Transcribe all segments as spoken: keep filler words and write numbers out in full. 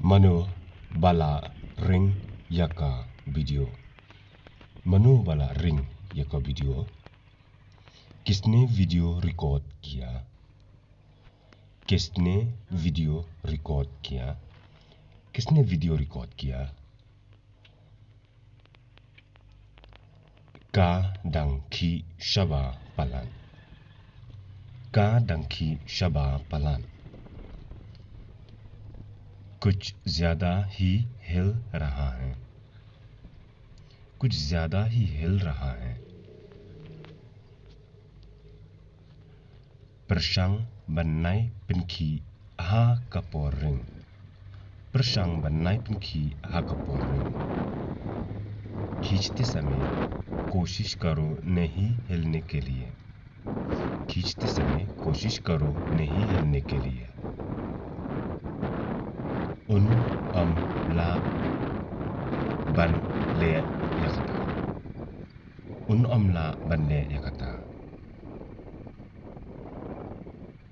Mano ba la ring ïa ka video? Mano ba la ring ïa ka video? किसने वीडियो रिकॉर्ड किया? किसने वीडियो रिकॉर्ड किया? किसने वीडियो रिकॉर्ड किया? Ka dang khih shaba palat. Ka dang khih shaba palat. कुछ ज्यादा ही हिल रहा है। कुछ ज्यादा ही हिल रहा है। Pyrshang ban nai pynkhih ha ka por ring. Pyrshang ban nai pynkhih ha ka por ring. खींचते समय कोशिश करो नहीं हिलने के लिए। खींचते समय कोशिश करो नहीं हिलने के लिए। Un ym lah ban leh ïa kata. Un ym lah ban leh ïa kata.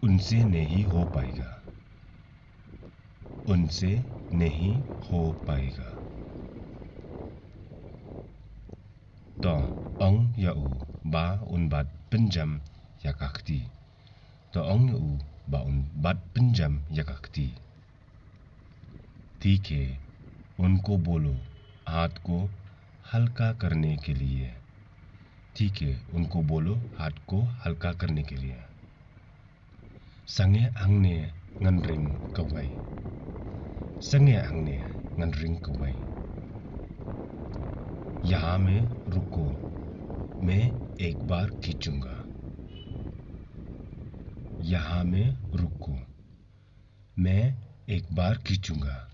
उनसे नहीं हो पाएगा। उनसे नहीं हो पाएगा। To ong ïa u ba un bat pynjem ïa ka kti. To ong ïa u ba un bat pynjem ïa ka kti. ठीक है, उनको बोलो हाथ को हल्का करने के लिए। ठीक है, उनको बोलो हाथ को हल्का करने के लिए। Sangeh hangne ngan ring kawei. Sangeh hangne ngan ring kawei. यहाँ में रुको, मैं एक बार खींचूंगा। यहाँ में रुको, मैं एक बार खींचूंगा।